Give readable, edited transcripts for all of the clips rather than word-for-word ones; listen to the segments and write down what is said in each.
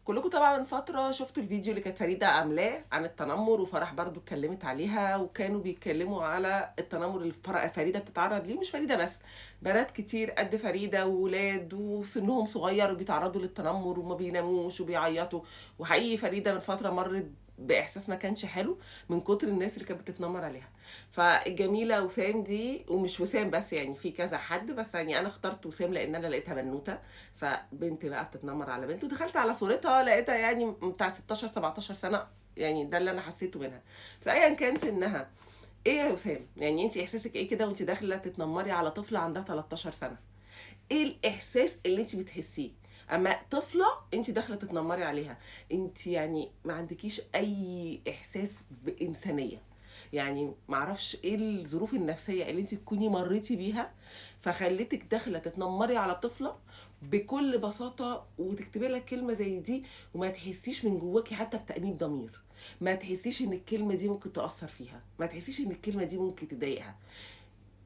كلكم طبعا من فترة شفتوا الفيديو اللي كانت فريدة عاملاه عن التنمر، وفرح برضو اتكلمت عليها، وكانوا بيتكلموا على التنمر اللي فريدة بتتعرض ليه. مش فريدة بس، بنات كتير قد فريدة وولاد وسنهم صغير وبيتعرضوا للتنمر وما بيناموش وبيعيطوا. وحقيقي فريدة من فترة مرت باحساس ما كانش حلو من كتر الناس اللي كانت بتتنمر عليها. فالجميله وسام دي، ومش وسام بس يعني في كذا حد، بس يعني انا اخترت وسام لان انا لقيتها بنوته، فبنت بقى بتتنمر على بنت، ودخلت على صورتها لقيتها يعني بتاع 16 17 سنة، يعني ده اللي انا حسيته منها. بس ايا كان سنها، ايه يا وسام؟ يعني انت احساسك ايه كده وانت داخله تتنمري على طفله عندها 13 سنة؟ ايه الاحساس اللي انت بتحسيه اما طفله انت داخله تتنمري عليها؟ انت يعني ما عندكيش اي احساس بانسانيه، يعني ما اعرفش ايه الظروف النفسية اللي انت تكوني مريتي بيها فخلتك داخله تتنمري على طفله بكل بساطة وتكتبي لها كلمة زي دي، وما تحسيش من جواكي حتى بتأنيب ضمير، ما تحسيش ان الكلمة دي ممكن تأثر فيها، ما تحسيش ان الكلمة دي ممكن تضايقها.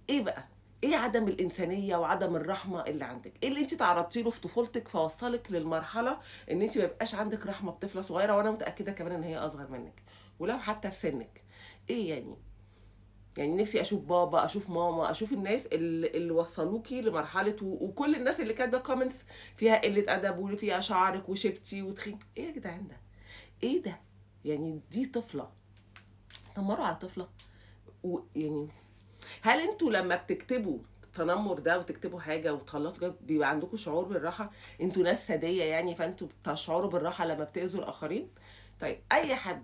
ايه بقى؟ ايه عدم الانسانية وعدم الرحمة اللي عندك؟ ايه اللي انت تعرضتي له في طفولتك فوصلك للمرحلة ان انت ما يبقاش عندك رحمه بطفله صغيرة؟ وانا متاكدة كمان ان هي اصغر منك ولو حتى في سنك. ايه يعني؟ يعني نفسي اشوف بابا، اشوف ماما، اشوف الناس اللي وصلوكي لمرحلة وكل الناس اللي كاتبه comments فيها قلة ادب وفيها شعرك وشبتي وتخين. ايه يا جدعان ده؟ ايه ده؟ يعني دي طفله، تنمروا على طفله؟ ويعني هل انتوا لما بتكتبوا التنمر ده وتكتبوا حاجة وتخلصوا كده بيبقى عندكم شعور بالراحة؟ انتوا ناس ساديه يعني، فانتوا بتشعروا بالراحة لما بتاذوا الاخرين؟ طيب اي حد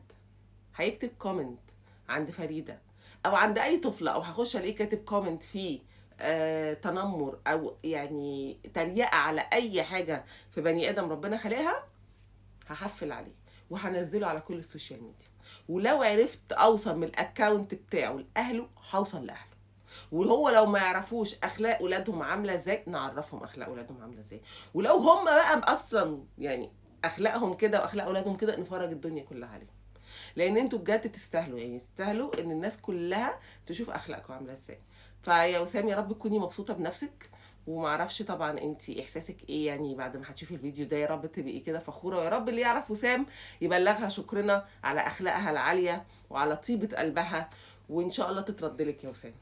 هيكتب comment عند فريدة او عند اي طفله، او هخش الاقيه كاتب comment فيه تنمر او يعني تريقه على اي حاجة في بني ادم ربنا خلقها، هحفل عليه وهنزله على كل ال social media. ولو عرفت اوصل من ال account بتاعه لاهله هوصل لاهله، وهو لو ما يعرفوش اخلاق ولادهم عامله ازاي نعرفهم اخلاق ولادهم عامله ازاي، ولو هم بقى اصلا يعني اخلاقهم كده واخلاق اولادهم كده نفرج الدنيا كلها عليهم، لان انتوا بجد تستاهلوا، يعني تستاهلوا ان الناس كلها تشوف اخلاقكم عامله ازاي. فيا وسام يا رب تكوني مبسوطة بنفسك، ومعرفش طبعا انتي احساسك ايه يعني بعد ما هتشوفي الفيديو ده، يا رب تبقي كده فخورة، ويا رب اللي يعرف وسام يبلغها شكرنا على اخلاقها العالية وعلى طيبة قلبها، وان شاء الله تتردلك يا وسام.